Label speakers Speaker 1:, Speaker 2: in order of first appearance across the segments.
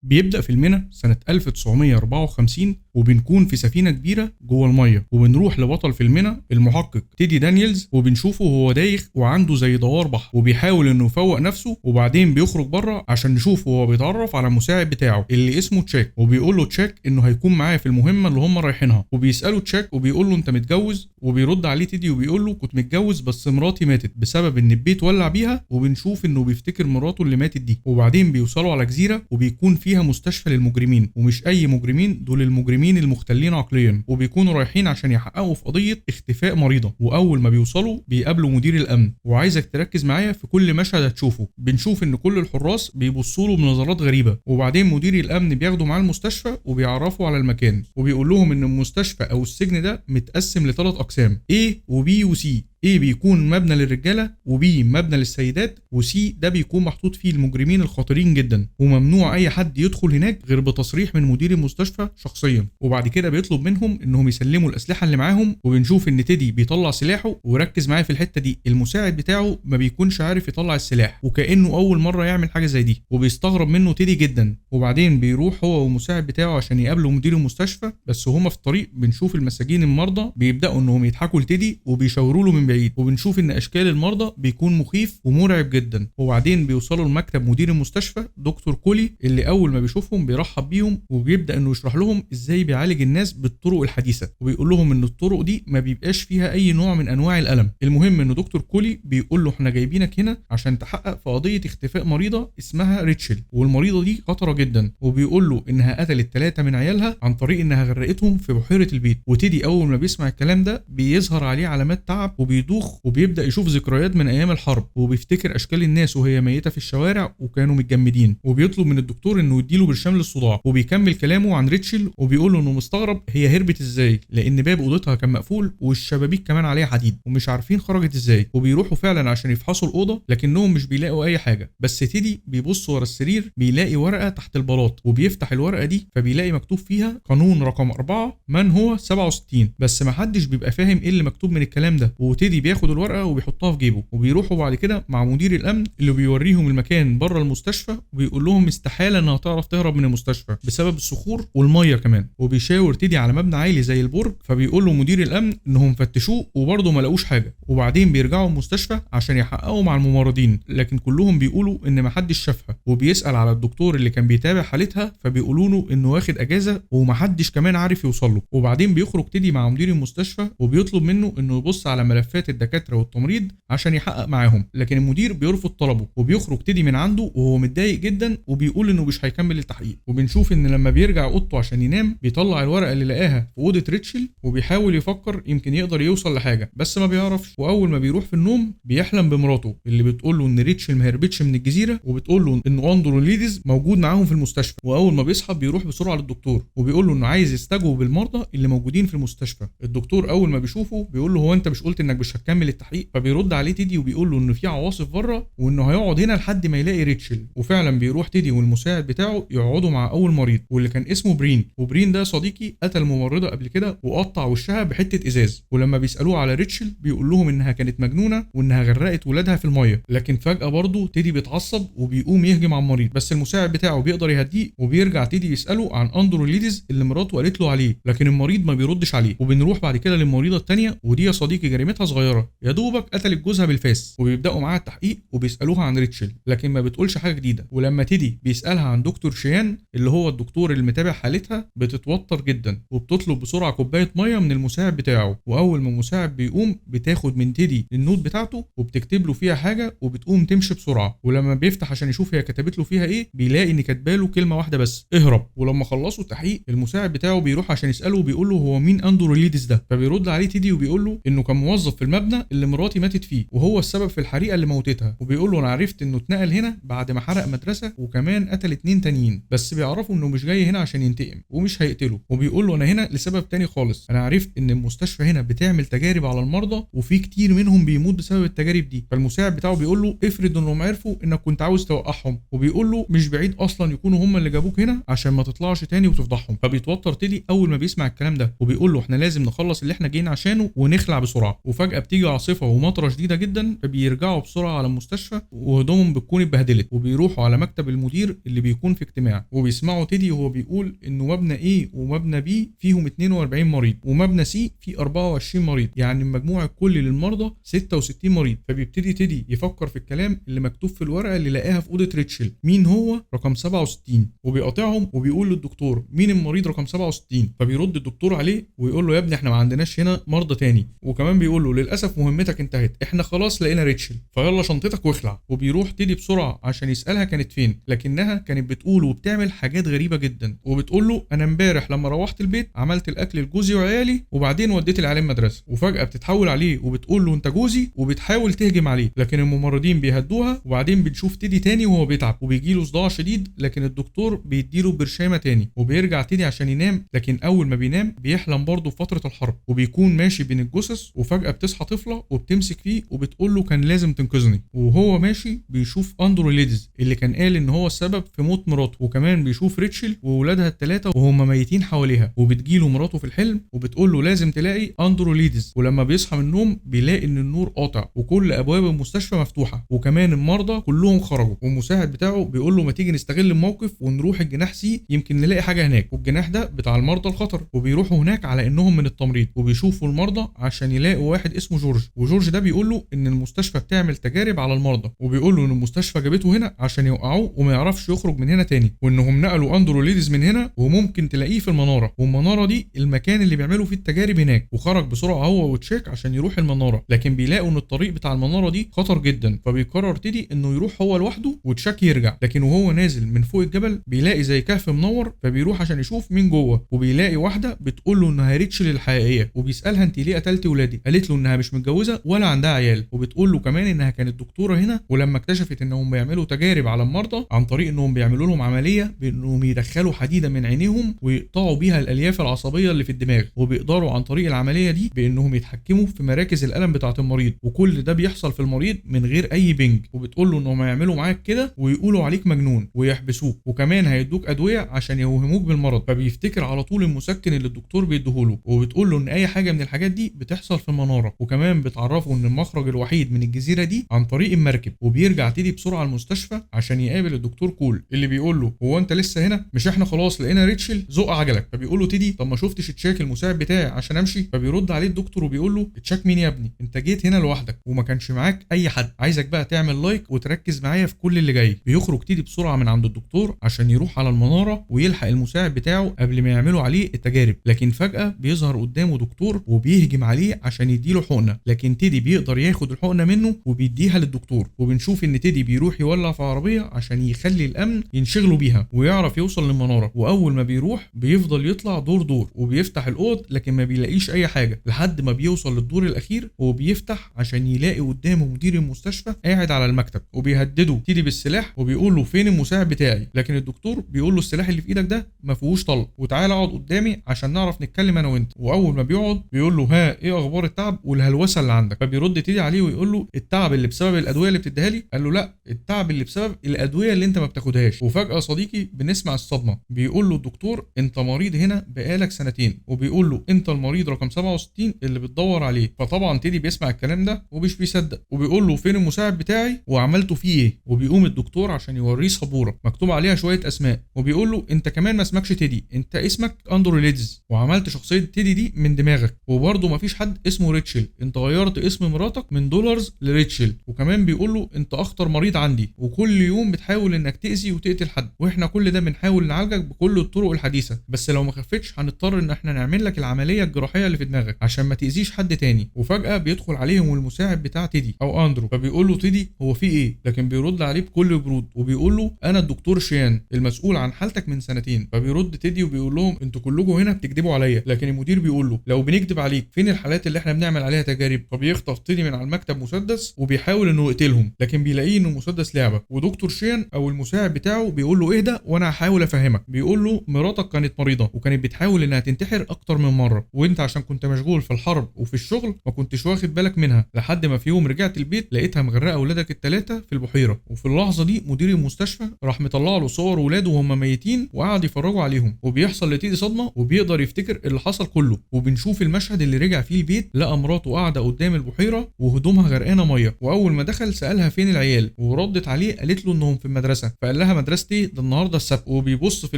Speaker 1: بيبدأ فيلمنا سنة 1954، وبنكون في سفينة كبيرة جوه المية، وبنروح لبطل فيلمنا المحقق تيدي دانييلز، وبنشوفه وهو دايخ وعنده زي دوار بحر وبيحاول انه يفوق نفسه. وبعدين بيخرج بره عشان نشوفه وهو بيتعرف على المساعد بتاعه اللي اسمه تشاك، وبيقول له تشاك انه هيكون معاه في المهمة اللي هم رايحينها. وبيسأله تشاك وبيقول له انت متجوز؟ وبيرد عليه تيدي وبيقول له كنت متجوز بس مراتي ماتت بسبب ان البيت ولع بيها. وبنشوف انه بيفتكر مراته اللي ماتت دي. وبعدين بيوصلوا على جزيرة وبيكون فيها مستشفى للمجرمين، ومش اي مجرمين، دول المجرمين المختلين عقليا، وبيكونوا رايحين عشان يحققوا في قضية اختفاء مريضه. واول ما بيوصلوا بيقابلوا مدير الامن، وعايزك تركز معايا في كل مشهد هتشوفه. بنشوف ان كل الحراس بيبصوا له بنظرات غريبة، وبعدين مدير الامن بياخده معاه المستشفى وبيعرفوا على المكان، وبيقول لهم ان المستشفى او السجن ده متقسم لثلاث اقسام، A و B و C. A بيكون مبنى للرجاله، و B مبنى للسيدات، و C ده بيكون محطوط فيه المجرمين الخطيرين جدا، وممنوع اي حد يدخل هناك غير بتصريح من مدير المستشفى شخصيا. وبعد كده بيطلب منهم انهم يسلموا الاسلحة اللي معاهم، وبنشوف ان تيدي بيطلع سلاحه. وركز معايا في الحتة دي، المساعد بتاعه ما بيكونش عارف يطلع السلاح، وكانه اول مرة يعمل حاجة زي دي، وبيستغرب منه تيدي جدا. وبعدين بيروح هو والمساعد بتاعه عشان يقابلوا مدير المستشفى، بس هما في الطريق بنشوف المساجين المرضى بيبداوا انهم يضحكوا لتيدي وبيشاوروا له من بعيد، وبنشوف ان اشكال المرضى بيكون مخيف ومرعب جدا. وبعدين بيوصلوا لمكتب مدير المستشفى دكتور كولي، اللي اول ما بيشوفهم بيرحب بيهم وبيبدا انه يشرح لهم ازاي بيعالج الناس بالطرق الحديثة، وبيقول لهم ان الطرق دي ما بيبقاش فيها اي نوع من انواع الالم. المهم ان دكتور كولي بيقول له احنا جايبينك هنا عشان تحقق في قضية اختفاء مريضه اسمها ريتشل، والمريضه دي خطره جدا، وبيقول له انها قتلت 3 من عيالها عن طريق انها غرقتهم في بحيرة البيت. وتيدي اول ما بيسمع الكلام ده بيظهر عليه علامات تعب وبيدوخ، وبيبدا يشوف ذكريات من ايام الحرب، وبيفتكر اشكال الناس وهي ميته في الشوارع وكانوا متجمدين. وبيطلب من الدكتور انه يديله برشام للصداع. وبيكمل كلامه عن ريتشل وبيقول له انه مستغرب هي هربت ازاي، لان باب اوضتها كان مقفول والشبابيك كمان عليها حديد ومش عارفين خرجت ازاي. وبيروحوا فعلا عشان يفحصوا الاوضة لكنهم مش بيلاقوا اي حاجة، بس تيدي بيبص ورا السرير بيلاقي ورقة تحت البلاط، وبيفتح الورقة دي فبيلاقي مكتوب فيها قانون رقم 4 من هو 67، بس محدش بيبقى فاهم ايه اللي مكتوب من الكلام ده. وتيدي بياخد الورقة وبيحطها في جيبه، وبيروحوا بعد كده مع مدير الامن اللي بيوريهم المكان بره المستشفى، وبيقول لهم استحالة انها تعرف تهرب من المستشفى بسبب الصخور والمية كمان. وبيشاور تيدي على مبنى عالي زي البرج، فبيقول له مدير الامن انهم فتشوه وبرضه ما لقوش حاجة. وبعدين بيرجعوا المستشفى عشان يحققوا مع الممرضين، لكن كلهم بيقولوا ان محدش شافها. وبيسال على الدكتور اللي كان بيتابع حالتها، فبيقولوا له انه واخد اجازه ومحدش كمان عارف يوصل له. وبعدين بيخرج تيدي مع مدير المستشفى وبيطلب منه انه يبص على ملفات الدكاترة والتمريض عشان يحقق معاهم، لكن المدير بيرفض طلبه. وبيخرج تيدي من عنده وهو متضايق جدا وبيقول انه مش هيكمل التحقيق. وبنشوف ان لما بيرجع اوضته عشان ينام بيطلع الورقة اللي لقاها في اوضة ريتشل، وبيحاول يفكر يمكن يقدر يوصل لحاجة بس ما بيعرفش. واول ما بيروح في النوم بيحلم بمراته اللي بتقول له ان ريتشل ما هربتش من الجزيرة، وبتقول له ان اندرو ليدز موجود معاهم في المستشفى. واول ما بيصحى بيروح بسرعة للدكتور وبيقول له انه عايز يستجوب المرضى اللي موجودين في المستشفى. الدكتور اول ما بيشوفه بيقول له هو انت مش قلت انك مش هتكمل التحقيق؟ فبيرد عليه تيدي وبيقول له ان في عواصف بره وانه هيقعد هنا لحد ما يلاقي ريتشل. وفعلا بيروح تيدي والمساعد بتاعه يقعدوا مع اول مريض واللي كان اسمه برين. وبرين ده صديقي قتل ممرضة قبل كده وقطع وشها بحته ازاز. ولما بيسالوه على ريتشل بيقول لهم انها كانت مجنونة وانها غرقت ولادها في المية. لكن فجاة برضه تيدي بيتعصب وبيقوم يهجم على المريض، بس المساعد بتاعه بيقدر يهديه. وبيرجع تيدي يساله عن اندرو ليدز اللي مراته قالت له عليه، لكن المريض ما بيردش عليه. وبنروح بعد كده للمريضه الثانية، ودي يا صديقي جريمتها صغيرة، يا دوبك قتلت جوزها بالفاس. وبيبداوا معاها التحقيق وبيسالوها عن ريتشل لكن ما بتقولش حاجة جديدة. ولما تيدي بيسالها عن دكتور شيان اللي هو الدكتور اللي متابع حالتها بتتوتر جدا وبتطلب بسرعة كوباية مية من المساعد بتاعه. واول ما المساعد بيقوم بتاخد من تيدي ال note بتاعته وبتكتب له فيها حاجة وبتقوم تمشي بسرعة. ولما بيفتح عشان يشوف هي كتبت له فيها ايه بيلاقي ان كاتباله كلمة واحدة بس، اهرب. ولما خلصوا التحقيق المساعد بتاعه بيروح عشان يساله وبيقول له هو مين اندرو ليدز ده؟ فبيرد عليه تيدي وبيقول له انه كان موظف في المبنى اللي مراتي ماتت فيه وهو السبب في الحريقه اللي موتتها. وبيقول له انا عرفت انه اتنقل هنا بعد ما حرق مدرسه وكمان قتل 2 تانيين، بس بيعرفوا انه مش جاي هنا عشان ينتقم ومش هيقتله. وبيقول له انا هنا لسبب تاني خالص، انا عرفت ان المستشفى هنا بتعمل تجارب على المرضى وفي كتير منهم بيموت بسبب التجارب دي. فالمساعد بتاعه بيقول له افرض انهم عرفوا انك كنت عاوز توقعهم، وبيقول له مش بعيد اصلا يكونوا هم اللي جابوك هنا عشان ما تطلعش تاني وتفضحهم. فبيتوتر تيدي اول ما بيسمع الكلام ده وبيقول له احنا لازم نخلص اللي احنا جايين عشانه ونخلع بسرعة. وفجاة وفجاة بتيجي عاصفة ومطره شديدة جدا، فبيرجعوا بسرعة على المستشفى وهدومهم بتكون اتبهدلت، وبيروحوا على مكتب المدير اللي بيكون في اجتماع، وبيسمعوا تيدي وهو بيقول انه مبنى A ومبنى B فيهم 42 مريض ومبنى C فيه 24 مريض، يعني المجموع الكلي للمرضى 66 مريض. فبيبتدي تيدي يفكر في الكلام اللي مكتوب في الورقة اللي لقاها في اوضة ريتشل، مين هو رقم 67، وبيقاطعهم وبيقول للدكتور مين المريض رقم 67. فبيرد الدكتور عليه ويقول له يا ابني احنا ما عندناش هنا مرضى تاني، وكمان بيقول له للاسف مهمتك انتهت، احنا خلاص لقينا ريتشل، فيلا شنطتك واخلع. وبيروح تيدي بسرعة عشان يسالها كانت فين، لكنها كانت بتقول وبتعمل حاجات غريبة جدا، وبتقول له انا امبارح لما روحت البيت عملت الاكل لجوزي وعيالي وبعدين وديت العيال المدرسة. وفجاة بتتحول عليه وبتقول له انت جوزي، وبتحاول تهجم عليه، لكن الممرضين بيهدوها. وبعدين بنشوف تيدي تاني وهو بيتعب وبيجي له صداع شديد، لكن الدكتور بيديله برشامه تاني، وبيرجع تيدي عشان ينام، لكن اول ما بينام بيحلم برضه في فترة الحرب، وبيكون ماشي بين الجثث، وفجاة بتصحى طفله وبتمسك فيه وبتقول له كان لازم تنقذني. وهو ماشي بيشوف اندرو ليدز اللي كان قال ان هو السبب في موت مراته، وكمان بيشوف ريتشل وولادها الثلاثة وهم ميتين حواليها، وبتجيله مراته في الحلم وبتقول له لازم تلاقي اندرو ليدز. ولما بيصحى من النوم بيلاقي ان النور قاطع وكل ابواب المستشفى مفتوحة، وكمان المرضى كلهم خرجوا، والمساعد بتاعه بيقول له ما تيجي نستغل الموقف ونروح الجناح C يمكن نلاقي حاجة هناك، والجناح ده بتاع المرضى الخطر. وبيروحوا هناك على انهم من التمريض، وبيشوفوا المرضى عشان يلاقوا واحد اسمه جورج، وجورج ده بيقول له ان المستشفى بتعمل تجارب على المرضى، وبيقول له ان المستشفى جابته هنا عشان يوقعوه وما يعرفش يخرج من هنا تاني، وانهم نقلوا اندرو ليدز من هنا وممكن تلاقيه في المنارة، والمناره دي المكان اللي بيعملوا فيه التجارب هناك. وخرج بسرعة هو وتشاك عشان يروح المنارة، لكن بيلاقوا ان الطريق بتاع المنارة دي خطر جدا، فبيقرر تيدي انه يروح هو لوحده وتشاك يرجع. لكن وهو نازل من فوق الجبل بيلاقي زي كهف منور، فبيروح عشان يشوف مين جوه، وبيلاقي واحدة بتقول له انها ريتشل الحقيقية، وبيسالها انت ليه قتلتي ولادي؟ قالت له انها مش متجوزة ولا عندها عيال، وبتقول له كمان انها كانت دكتورة هنا، ولما اكتشفت انهم بيعملوا تجارب على المرضى عن طريق انهم بيعملوا لهم عملية بانهم يدخلوا حديده من عينيهم ويقطعوا بيها الالياف العصبية اللي في الدماغ، وبيقدروا عن طريق العملية دي بانهم يتحكموا في مراكز الالم بتاعه المريض، وكل ده بيحصل في المريض من غير اي بنج. وبتقول له انهم هيعملوا معاك كده ويقولوا عليك مجنون ويحبسوك، وكمان هيدوك ادوية عشان يوهموك بالمرض. فبيفتكر على طول المسكن اللي الدكتور بيديهوله، وبتقول له ان اي حاجة من الحاجات دي بتحصل في المنارة، وكمان بتعرفه ان المخرج الوحيد من الجزيرة دي عن طريق المركب. وبيرجع تيدي بسرعة المستشفى عشان يقابل الدكتور كول اللي بيقول له هو انت لسه هنا؟ مش احنا خلاص لقينا ريتشل؟ زق عجلك. فبيقول له تيدي طب ما شفتش تشاك المساعد بتاعي عشان امشي؟ فبيرد عليه الدكتور وبيقول له تشاك مين يا ابني؟ انت جيت هنا لوحدك وما كانش معاك اي حد، عايزك بقى تعمل like وتركز معايا في كل اللي جاي. بيخرج تيدي بسرعة من عند الدكتور عشان يروح على المنارة ويلحق المساعد بتاعه قبل ما يعملوا عليه التجارب، لكن فجاة بيظهر قدامه دكتور وبيهجم عليه عشان يديله حقنه، لكن تيدي بيقدر ياخد الحقنة منه وبيديها للدكتور. وبنشوف ان تيدي بيروح يولع في عربية عشان يخلي الامن ينشغلوا بيها ويعرف يوصل للمناره، واول ما بيروح بيفضل يطلع دور دور وبيفتح الاوض لكن ما بيلاقيش اي حاجة، لحد ما بيوصل للدور الاخير وبيفتح عشان يلاقي قدامه مدير المستشفى قاعد على المكتب، وبيهدده تيدي بالسلاح وبيقول له فين المساعد بتاعي؟ لكن الدكتور بيقول له السلاح اللي في ايدك ده ما فيهوش طلق، وتعالى اقعد قدامي عشان نعرف نتكلم انا وانت. واول ما بيقعد بيقول له ها ايه اخبار التعب والهلوسه اللي عندك؟ فبيرد تيدي عليه ويقول له التعب اللي بسبب الادوية اللي بتديها لي؟ قال له لا، التعب اللي بسبب الادوية اللي انت ما بتاخدهاش. وفجاة صديقي بنسمع الصدمة، بيقول له الدكتور انت مريض هنا بقالك سنتين، وبيقول له انت المريض رقم 67 اللي بتدور عليه. فطبعا تيدي بيسمع الكلام ده ومش بيصدق، وبيقول له فين المساعد بتاعي وعملته فيه ايه؟ وبيقوم الدكتور عشان يوريه سبورة مكتوب عليها شوية اسماء، وبيقول له انت كمان ما اسمكش تيدي، انت اسمك اندرو ليدز، وعملت شخصية تيدي دي من دماغك، وبرده ما فيش حد اسمه ريتشل، انت غيرت اسم مراتك من دولارز لريتشل. وكمان بيقول له انت اخطر مريض عندي، وكل يوم بتحاول انك تاذي وتقتل حد، واحنا كل ده بنحاول نعالجك بكل الطرق الحديثة، بس لو ما خفتش هنضطر ان احنا نعمل لك العملية الجراحية اللي في دماغك عشان ما تاذيش حد تاني. وفجاة بيدخل عليهم المساعد بتاع تيدي او اندرو، فبيقول له تيدي هو في ايه؟ لكن بيرد عليه بكل برود وبيقول له انا الدكتور شيان المسؤول عن حالتك من سنتين. فبيرد تيدي وبيقول لهم انتوا كلكم هنا بتكذبوا عليا، لكن المدير بيقول له لو بنكذب عليك فين الحالات اللي احنا بنعمل عليها تجارب؟ فبيخطف تيدي من على المكتب مسدس وبيحاول انه يقتلهم، لكن بيلاقيه انه مسدس لعبه. ودكتور شيان او المساعد بتاعه بيقول له اهدى وانا هحاول افهمك، بيقول له مراتك كانت مريضه وكانت بتحاول انها تنتحر اكتر من مرة، وانت عشان كنت مشغول في الحرب وفي الشغل ما كنتش واخد بالك منها، لحد ما في يوم رجعت البيت لقيتها مغرقة اولادك الثلاثة في البحيرة. وفي اللحظة دي مدير المستشفى راح مطلع له صور ولاده وهم ميتين وقعد يفرجوا عليهم، وبيحصل لتيدي صدمة وبيقدر يفتكر اللي حصل كله. وبنشوف المشهد اللي رجع فيه البيت لقى مراته مراته قاعدة قدام البحيرة وهدومها غرقانة مية، واول ما دخل سالها فين العيال، وردت عليه قالت له انهم في المدرسة، فقال لها مدرستي ده النهارده السبت. وبيبص في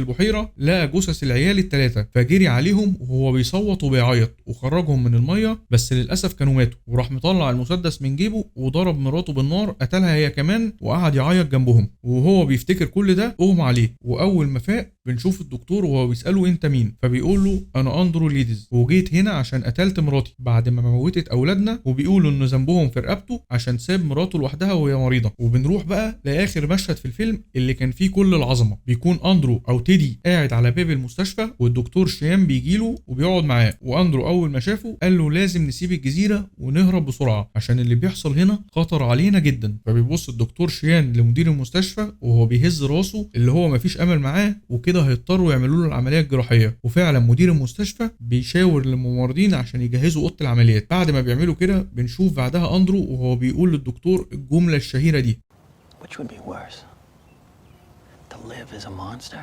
Speaker 1: البحيرة لقى جثث العيال الثلاثة، فجري عليهم وهو بيصوت وبيعيط وخرجهم من المية، بس للاسف كانوا ماتوا. وراح مطلع المسدس من جيبه وضرب مراته بالنار قتلها هي كمان، وقعد يعيط جنبهم. وهو بيفتكر كل ده اغمى عليه، واول ما فاق بنشوف الدكتور وهو بيساله انت مين، فبيقول له انا اندرو ليدز وجيت هنا عشان قتلت مراتي بعد ما موتت اولادنا، وبيقولوا ان ذنبهم في رقبته عشان ساب مراته لوحدها وهي مريضه. وبنروح بقى لاخر مشهد في الفيلم اللي كان فيه كل العظمة، بيكون اندرو او تيدي قاعد على باب المستشفى والدكتور شيام بيجيله وبيقعد معاه، واندرو اول ما شافه قال له لازم نسيب الجزيرة ونهرب بسرعة عشان اللي بيحصل هنا خطر علينا جدا. فبيبص الدكتور شيان لمدير المستشفى وهو بيهز راسه اللي هو مفيش امل معاه وكده هيضطروا يعملوا له العملية الجراحية. وفعلا مدير المستشفى بيشاور للممرضين عشان يجهزوا اوضة العمليات. بعد ما بيعملوا كده بنشوف بعدها اندرو وهو بيقول للدكتور الجملة الشهيرة دي:
Speaker 2: Which would be worse? To live as a monster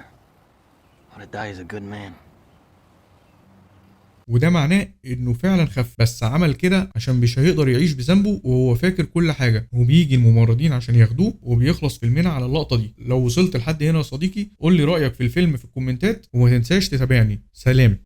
Speaker 2: or to die as a good man?
Speaker 1: وده معناه انه فعلا خف، بس عمل كده عشان مش هيقدر يعيش بذنبه وهو فاكر كل حاجة. وبيجي الممرضين عشان ياخدوه، وبيخلص فيلمنا على اللقطة دي. لو وصلت لحد هنا يا صديقي قول لي رايك في الفيلم في الكومنتات، وما تنساش تتابعني. سلام.